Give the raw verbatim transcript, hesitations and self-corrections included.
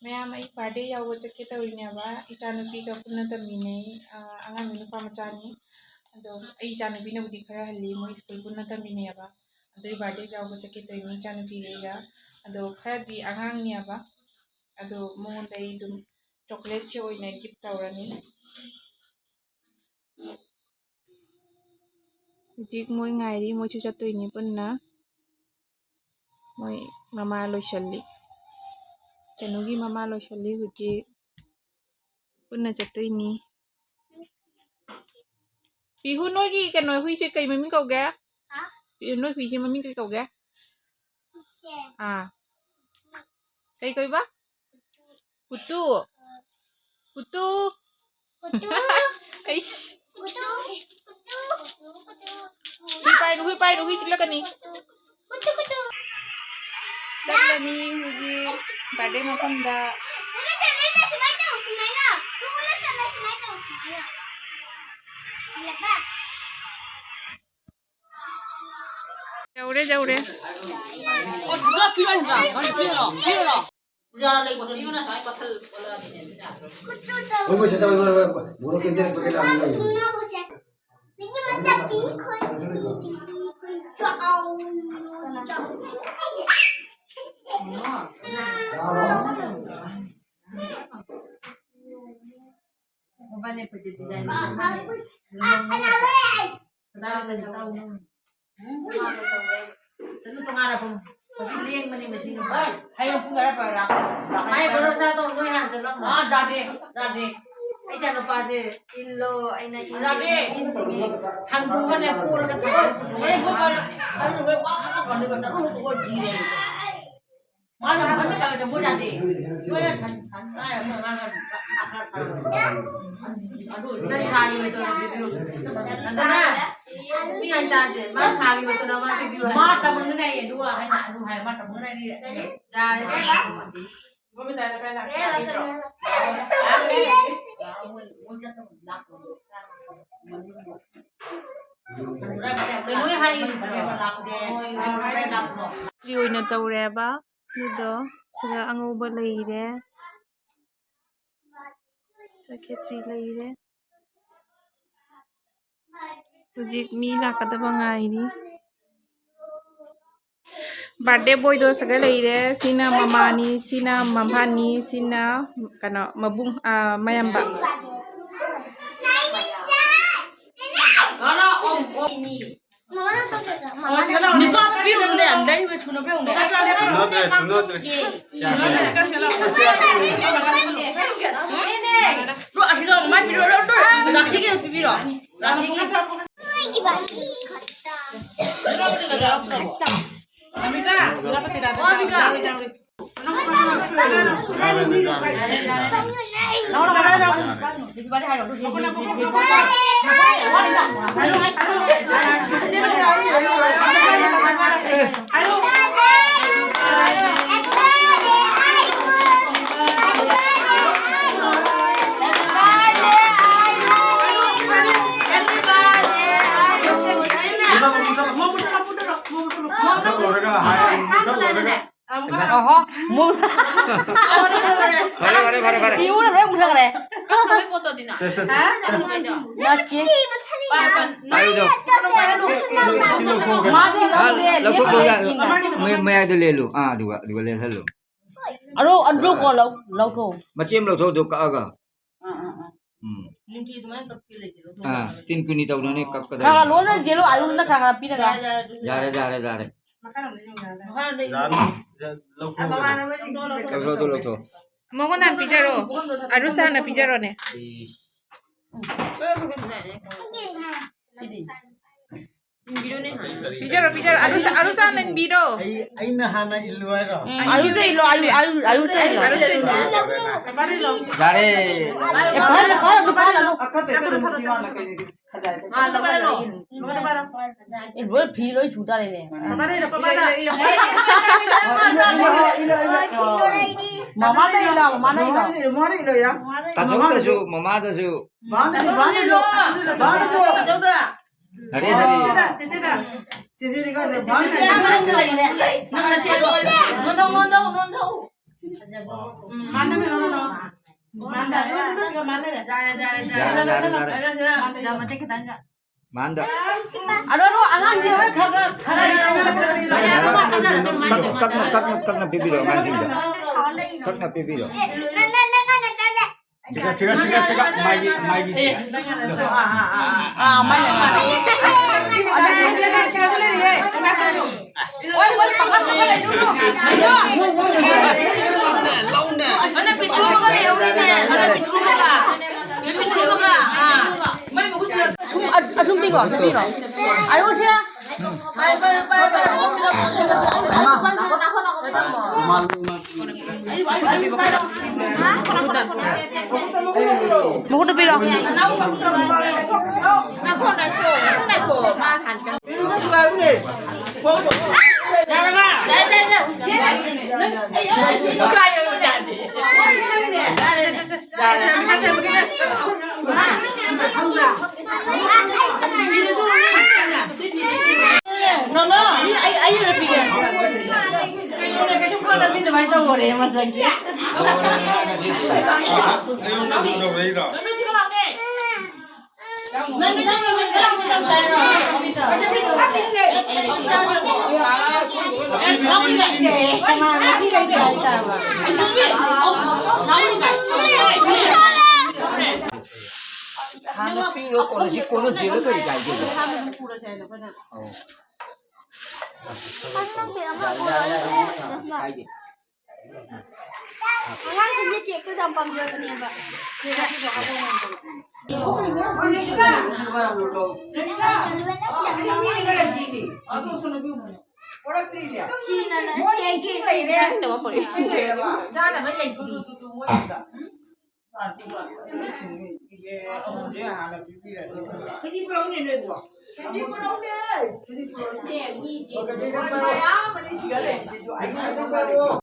ꯃꯌꯥꯝ, ꯑꯩ ꯕꯥꯔꯗꯦ ꯌꯥꯎꯕ ꯆꯠꯀꯦ ꯇꯧꯔꯤꯅꯦꯕ꯫ ꯏꯆꯥꯅꯨꯄꯤꯒ ꯄꯨꯟꯅ ꯇꯝꯃꯤꯟꯅꯩ꯫ ꯑ, ꯑꯉꯥꯡꯗꯤ ꯅꯨꯄꯥ ꯃꯆꯥꯅꯤ꯫ ꯑꯗꯣ ꯑꯩ ꯏꯆꯥꯅꯨꯄꯤꯅꯕꯨꯗꯤ ꯈꯔ ꯍꯜꯂꯤ, ꯃꯣꯏ ꯁ꯭ꯀꯨꯜ ꯄꯨꯟꯅ ꯇꯝꯃꯤꯟꯅꯩꯌꯦꯕ꯫ ꯑꯗꯨꯏ ꯕꯥꯔꯗꯦ ꯌꯥꯎꯕ ꯆꯠꯀꯦ ꯇꯧꯔꯤꯅꯤ ꯏꯆꯥꯅꯨꯄꯤꯒ ꯑꯩꯒ꯫ ꯑꯗꯣ ꯈꯔꯗꯤ ꯑꯉꯥꯡꯅꯦꯕ꯫ ꯑꯗꯣ ꯃꯉꯣꯟꯗ ꯑꯩ ꯑꯗꯨꯝ ꯆꯣꯀ꯭ꯂꯦꯠꯁꯦ ꯑꯣꯏꯅ ꯒꯤꯐ ꯇꯧꯔꯅꯤ꯫ ꯍꯧꯖꯤꯛ ꯃꯣꯏ ꯉꯥꯏꯔꯤ, ꯃꯣꯏꯁꯨ ꯆꯠꯇꯣꯏꯅꯤ ꯄꯨꯟꯅ꯫ ꯃꯣꯏ ꯃꯃꯥ ꯂꯣꯏꯁꯜꯂꯤ, ꯀꯩꯅꯣꯒꯤ ꯃꯃꯥ ꯂꯣꯏꯁꯜꯂꯤ ꯍꯧꯖꯤꯛ꯫ ꯄꯨꯟꯅ ꯆꯠꯇꯣꯏꯅꯤ꯫ ꯄꯤꯍꯨ, ꯅꯣꯏꯒꯤ ꯀꯩꯅꯣ ꯍꯨꯏꯁꯦ ꯀꯩ ꯃꯃꯤꯡ ꯀꯧꯒꯦ? ꯍꯥ? ꯄꯤꯍꯨ, ꯅꯣꯏ ꯍꯨꯏꯁꯦ ꯃꯃꯤꯡ ꯀꯩ ꯀꯧꯒꯦ? ꯁꯦ꯫ ꯑꯥ꯫ ꯀꯩ ꯀꯧꯏꯕ? ꯀꯨꯇꯨ꯫ ꯀꯨꯇꯨ꯫ ꯀꯨꯇꯨ꯫ ꯑꯩꯁ꯫ ꯀꯨꯇꯨ꯫ ꯀꯨꯇꯨ꯫ ꯀꯨꯇꯨ꯫ ꯍꯨꯏ ꯄꯥꯏꯅꯨ, ꯍꯨꯏ ꯄꯥꯏꯅꯨ, ꯍꯨꯏ ꯆꯤꯛꯂꯛꯀꯅꯤ꯫ ꯀꯨꯇꯨ꯫ ꯀꯨꯇꯨ, ꯀꯨꯇꯨ꯫ ꯆꯠꯂꯅꯤ ꯍꯧꯖꯤꯛ ꯕꯥꯔꯗꯦ ꯃꯐꯝꯗ꯫ ꯎꯅ ꯆꯠꯂꯦꯅ ꯁꯨꯃꯥꯏꯅ ꯇꯧ, ꯁꯨꯃꯥꯏꯅ꯫ ꯇꯨ ꯎꯅ ꯆꯠꯂꯦ ꯁꯨꯃꯥꯏꯅ ꯇꯧ, ꯁꯨꯃꯥꯏꯅ꯫ ꯎꯔꯕ? ꯌꯧꯔꯦ, ꯌꯧꯔꯦ꯫ ꯑꯣ, ꯁꯤꯗ ꯄꯤꯔꯛꯑꯣ, ꯁꯤꯗ꯫ ꯄꯤꯔꯛꯑꯣ, ꯄꯤꯔꯛꯑꯣ꯫ ꯄꯨꯔꯥ ꯂꯩ, ꯃꯁꯤꯃꯅ ꯁꯨꯃꯥꯏꯅ ꯄꯠꯁꯜ-, ꯄꯠꯂꯛꯑꯗꯤꯅꯦ, ꯑꯗꯨ ꯌꯥꯗ꯭ꯔꯣ? ꯈꯨꯠꯇꯨ ꯇꯧ꯫ ꯃꯣꯏ ꯃꯣꯏ ꯁꯤꯗ ꯃꯣꯏ ꯃꯣꯏ ꯃꯣꯔꯣꯛ ꯀꯦꯟꯗꯦꯜ ꯄꯦꯀꯦꯠ ꯑꯃ ꯂꯩ꯫ ꯃꯥꯕꯨꯁꯦ꯫ ꯃꯤꯒꯤ ꯃꯆꯥ ꯄꯤ, ꯈꯣꯏ ꯄꯤ, ꯄꯤ, ꯄꯤ, ꯈꯣꯏ ꯆꯥꯎ, ꯆꯥꯎ꯫ ꯃꯣꯕꯥꯏꯜ ꯂꯦꯞꯄꯁꯦ ꯗꯤꯖꯥꯏꯟ ꯃꯥ, ꯃꯥ, ꯄꯨꯁ-, ꯑ, ꯑꯅꯥ ꯂꯩ꯫ ꯀꯅꯥꯅ ꯇꯧꯅꯤ? ꯎꯝ, ꯃꯥꯅ ꯇꯧꯋꯦ꯫ ꯆꯠꯂꯨ ꯇꯣꯉꯥꯟꯅ ꯄꯨꯡ꯫ ꯃꯁꯤ ꯂꯦꯡꯕꯅꯤ, ꯃꯁꯤ ꯅꯨꯄꯥ꯫ ꯍꯌꯦꯡ ꯄꯨꯡ ꯀꯌꯥ ꯄꯥꯏꯔ ꯂꯥꯛꯄ? ꯃꯥꯏ ꯚꯔꯣꯁꯥ ꯇꯧ, ꯅꯣꯏ ꯍꯥꯟꯅ ꯆꯠꯂꯝꯃꯣ꯫ ꯑꯥ, ꯌꯥꯗꯦ, ꯌꯥꯗꯦ꯫ ꯑꯩ ꯏꯆꯥꯅꯨꯄꯥꯁꯦ ꯏꯜꯂꯣ, ꯑꯩꯅ ꯏꯜꯂꯦ, ꯌꯥꯗꯦ꯫ ꯏꯟꯗ꯭ꯔꯤꯉꯩ ꯍꯪꯗꯣꯛꯑꯒꯅꯦ, ꯄꯨꯔꯒ ꯊꯝꯃꯣ꯫ ꯑꯩ ꯍꯣꯏ, ꯍꯣꯏ, ꯍꯣꯏ, ꯍꯣꯏ, ꯍꯣꯏ, ꯍꯣꯏ, ꯍꯣꯏ, ꯍꯣꯏ, ꯍꯣꯏ, ꯍꯣꯏ꯫ ꯃꯥꯅ ꯃꯊꯟꯇ ꯀꯩꯅꯣ ꯇꯧꯕ ꯌꯥꯗꯦ꯫ ꯂꯣꯏꯔꯦ, ꯈꯟ-, ꯈꯟ-, ꯀꯥꯏ ꯑꯃ ꯃꯥꯅ ꯑꯗꯨ ꯅꯪ ꯊꯥꯒꯤ ꯑꯣꯏꯗꯣꯏꯔꯣ ꯄꯤꯕꯤꯌꯨ꯫ ꯑꯗꯨꯅ ꯃꯤ ꯍꯥꯏ ꯇꯥꯗꯦ꯫ ꯃꯥ ꯊꯥꯒꯤ ꯑꯣꯏꯗꯣꯏꯔꯣ ꯃꯥ ꯄꯤꯕꯤꯌꯨ ꯍꯥꯏ꯫ ꯃꯥ ꯇꯝꯃꯝꯒꯅꯤ ꯍꯥꯏꯌꯦ꯫ ꯑꯗꯨꯒ ꯍꯥꯏꯅ ꯑꯗꯨ ꯍꯥꯏ, ꯃꯥ ꯇꯝꯃꯝꯒꯅꯤ ꯍꯥꯏꯗꯤ꯫ ꯌꯥꯔꯦ, ꯏꯕꯦꯝꯃ꯫ ꯒꯣꯕꯤꯟꯗ ꯀꯥꯏ ꯂꯥꯛꯀꯦ? ꯀꯩꯅꯣ ꯍꯥꯏ꯫ ꯂꯥꯛꯇꯦ꯫ ꯀꯔꯤ ꯑꯣꯏꯅ ꯇꯧꯔꯦꯕ? ꯑꯗꯨꯗꯣ ꯁꯤꯗ ꯑꯉꯧꯕ ꯂꯩꯔꯦ꯫ ꯈꯦꯆ꯭ꯔꯤ ꯂꯩꯔꯦ꯫ ꯍꯧꯖꯤꯛ ꯃꯤ ꯂꯥꯛꯀꯗꯕ ꯉꯥꯏꯔꯤ꯫ ꯕꯥꯔꯗꯦ ꯕꯣꯏꯗꯣ ꯁꯤꯒ ꯂꯩꯔꯦ꯫ ꯁꯤꯅ ꯃꯃꯥꯅꯤ, ꯁꯤꯅ ꯃꯝꯍꯥꯅꯤ, ꯁꯤꯅ ꯀꯩꯅꯣ ꯃꯕꯨꯡ, ꯑ, ꯃꯌꯥꯝꯕ꯫ ꯅꯨꯄꯥꯗ ꯄꯤꯔꯨꯅꯨꯅꯦ, ꯂꯩꯔꯤꯕ ꯁꯨꯅꯕ ꯌꯦꯡꯉꯨꯅꯦ꯫ ꯁꯨꯅꯗ꯭ꯔꯦ, ꯁꯨꯅꯗ꯭ꯔꯦ꯫ ꯂꯣ, ꯑꯁꯤꯗ ꯑꯃꯨꯛ ꯃꯥꯏ ꯄꯤꯔꯣ, ꯂꯣ, ꯂꯣ, ꯔꯥꯈꯤꯒꯤ ꯑꯣꯏꯅ ꯄꯤꯕꯤꯔꯣ꯫ ꯔꯥꯈꯤꯒꯤ꯫ ꯃꯊꯛ ꯂꯣꯏꯔꯒ ꯍꯥꯏ, ꯃꯊꯛ ꯂꯣꯏꯔꯒ꯫ ꯑꯍꯣ, ꯃꯨ-, ꯐꯔꯦ, ꯐꯔꯦ, ꯐꯔꯦ, ꯐꯔꯦ꯫ ꯄꯤꯌꯨꯅ ꯂꯣꯏ ꯃꯨꯊꯠꯈ꯭ꯔꯦ꯫ ꯆꯠ, ꯆꯠ, ꯆꯠ꯫ ꯅꯠꯇꯦ꯫ ꯍꯥꯏꯗꯣ꯫ ꯁꯤ ꯂꯧꯊꯣꯛꯑꯒ꯫ ꯃꯥꯗꯤ ꯂꯧꯗꯦ, ꯂꯧꯊꯣꯛꯄ ꯌꯥ-, ꯂꯦꯞꯈ꯭ꯔꯦ꯫ ꯃꯌꯥꯏ-, ꯃꯌꯥꯏꯗ ꯂꯦꯜꯂꯨ꯫ ꯑꯥ, ꯑꯗꯨꯒ, ꯑꯗꯨꯒ ꯂꯦꯜꯍꯜꯂꯨ꯫ ꯑꯗꯨ, ꯑꯗꯨ ꯀꯣ ꯂꯧ-, ꯂꯧꯊꯣꯛ꯫ ꯃꯆꯦꯝ ꯂꯧꯊꯣꯛ, ꯑꯗꯨ ꯀꯛꯑꯒ꯫ ꯑꯥ, ꯑꯥ, ꯑꯥ꯫ ꯎꯝ꯫ ꯅꯤꯡꯀꯤ ꯑꯗꯨꯃꯥꯏꯅ ꯀꯛꯄꯤ ꯂꯩꯇꯦ, ꯂꯧꯊꯣꯛ ꯑꯥ, ꯌꯥꯗꯕꯅꯦ꯫ ꯇꯤꯟ ꯀꯨꯅꯤ ꯇꯧꯗꯣꯏꯅꯦ, ꯀꯛꯀꯗꯣꯏꯅꯦ꯫ ꯈꯔ ꯈꯔ ꯂꯣꯟꯅ ꯌꯦꯜꯂꯣ, ꯑꯥꯂꯨꯗꯨꯅ ꯈꯔ ꯈꯔ ꯄꯤꯔꯒ꯫ ꯌꯥꯔꯦ, ꯌꯥꯔꯦ, ꯌꯥꯔꯦ, ꯌꯥꯔꯦ꯫ ꯌꯥꯔꯦ, ꯌꯥꯔꯦ, ꯌꯥꯔꯦ꯫ ꯃꯈꯥꯔꯣꯝꯗ ꯌꯦꯡꯉꯨ, ꯌꯥꯔꯦ꯫ ꯌꯥꯔꯦ, ꯌꯥꯔꯦ, ꯂꯧꯊꯣꯛꯑꯣ꯫ ꯂꯧꯊꯣꯛꯑꯣ, ꯂꯧꯊꯣꯛꯑꯣ꯫ ꯃꯉꯣꯟꯗ ꯍꯥꯟꯅ ꯄꯤꯖꯔꯣ꯫ ꯑꯔꯨꯁꯇ ꯍꯥꯟꯅ ꯄꯤꯖꯔꯣꯅꯦ꯫ ꯏꯁ꯫ ꯁꯤꯗꯤ꯫ ꯄꯤꯖꯔꯣ, ꯄꯤꯖꯔꯣ꯫ ꯑꯔꯨꯁꯇ, ꯑꯔꯨꯁꯇ ꯍꯥꯟꯅ ꯏꯟꯕꯤꯔꯣ꯫ ꯑꯩ, ꯑꯩꯅ ꯍꯥꯟꯅ ꯏꯜꯂꯨ ꯍꯥꯏꯔꯣ? ꯎꯝ꯫ ꯑꯔꯨꯁꯇ ꯏꯜꯂꯣ, ꯑꯔꯨ-, ꯑꯔꯨ-, ꯑꯔꯨꯁꯇ ꯏꯜꯂꯣ꯫ ꯑꯔꯨꯁꯇ ꯏꯜꯂꯣ꯫ ꯌꯥꯔꯦ꯫ ꯑꯦ, ꯐꯔꯦ, ꯐꯔꯦ, ꯐꯔꯦ, ꯐꯔꯦ꯫ ꯑꯦ, ꯂꯣꯏ ꯐꯤ ꯂꯣꯏ ꯆꯨ ꯇꯥꯔꯦꯅꯦ꯫ ꯃꯃꯥꯗ ꯏꯜꯂꯣ, ꯃꯃꯥꯗ ꯏꯜꯂꯣ꯫ ꯇꯥꯆꯧꯗꯁꯨ, ꯃꯃꯥꯗꯁꯨ꯫ ꯐꯔꯦ, ꯐꯔꯦ꯫ ꯆꯦꯆꯦꯗ, ꯆꯦꯆꯦꯗ꯫ ꯆꯦꯆꯦꯗꯤ ꯀꯥꯏꯗ? ꯅꯪ ꯅꯆꯦꯗꯣ ꯅꯣꯟꯊꯧ, ꯅꯣꯟꯊꯧ, ꯅꯣꯟꯊꯧ꯫ ꯎꯝ, ꯃꯥꯅ ꯀꯩꯅꯣ, ꯀꯩꯅꯣ꯫ ꯃꯥꯟꯅꯔꯦ꯫ ꯑꯗꯨ, ꯑꯗꯨ, ꯑꯗꯨ ꯁꯤꯒ ꯃꯥꯟꯅꯔꯦ꯫ ꯌꯥꯔꯦ, ꯌꯥꯔꯦ, ꯌꯥꯔꯦ꯫ ꯌꯥꯔꯦ, ꯌꯥꯔꯦ, ꯌꯥꯔꯦ꯫ ꯁꯤꯗ ꯃꯇꯦꯛ ꯈꯤꯇꯪꯒ꯫ ꯃꯥꯟꯗ꯫ ꯑꯗꯣ, ꯑꯗꯣ ꯑꯉꯥꯡꯁꯦ ꯍꯣꯏ ꯈꯔ ꯈꯔ, ꯈꯔ ꯌꯥꯔꯦ, ꯌꯥꯔꯦ, ꯌꯥꯔꯦ꯫ ꯇꯞꯅ, ꯇꯞꯅ, ꯇꯞꯅ, ꯇꯞꯅ ꯄꯤꯕꯤꯔꯣ ꯑꯉꯥꯡꯁꯤꯡꯗ꯫ ꯇꯞꯅ ꯄꯤꯕꯤꯔꯣ꯫ ꯁꯤꯒ, ꯁꯤꯒ, ꯁꯤꯒ, ꯁꯤꯒ, ꯃꯥꯒꯤ, ꯃꯥꯒꯤ ꯁꯤꯒ꯫ ꯑꯥ, ꯑꯥ, ꯑꯥ, ꯑꯥ, ꯑꯥ, ꯃꯥꯅꯦ, ꯃꯥꯅꯦ꯫ ꯑꯗꯨ ꯂꯩꯔꯦ, ꯁꯤꯒꯁꯨ ꯂꯩꯔꯦ꯫ ꯍꯣꯏ, ꯍꯣꯏ, ꯄꯥꯈꯠ, ꯄꯥꯈꯠ ꯂꯩꯔꯨꯅꯨ꯫ ꯀꯩꯅꯣ? ꯑꯗꯨꯅ ꯄꯤꯛꯇ꯭ꯔꯨ ꯑꯃꯒ ꯂꯩꯍꯧꯔꯤꯅꯦ, ꯑꯗꯨꯅ ꯄꯤꯛꯇ꯭ꯔꯨ ꯑꯃꯒ꯫ ꯄꯤꯛꯇ꯭ꯔꯨ ꯑꯃꯒ, ꯑꯥ꯫ ꯃꯥꯏ ꯃꯍꯨꯠꯁꯤꯗ꯫ ꯑꯁꯨꯝ, ꯑꯁꯨꯝ ꯄꯤꯈꯣ, ꯑꯁꯨꯝ ꯄꯤꯈꯣ꯫ ꯑꯌꯣꯁꯦ꯫ ꯃꯍꯨꯠꯇ ꯄꯤꯔꯣ꯫ ꯍꯥꯟꯅ ꯄꯤꯔꯣ, ꯀꯣꯟꯅ ꯁꯤ ꯀꯣꯟꯅ ꯖꯦꯜꯗ ꯀꯔꯤ ꯀꯥꯏꯒꯦ? ꯑꯧ꯫ ꯀꯥꯏꯗꯦ꯫ ꯑꯉꯥꯡꯁꯤꯡꯁꯦ ꯀꯦꯛꯇꯣ ꯌꯥꯝ ꯄꯥꯝꯖꯕꯅꯦꯕ꯫ ꯁꯤꯅ, ꯁꯤ ꯑꯩꯒꯤ, ꯁꯤ ꯆꯥꯅꯕ ꯂꯩꯇ꯭ꯔꯤ꯫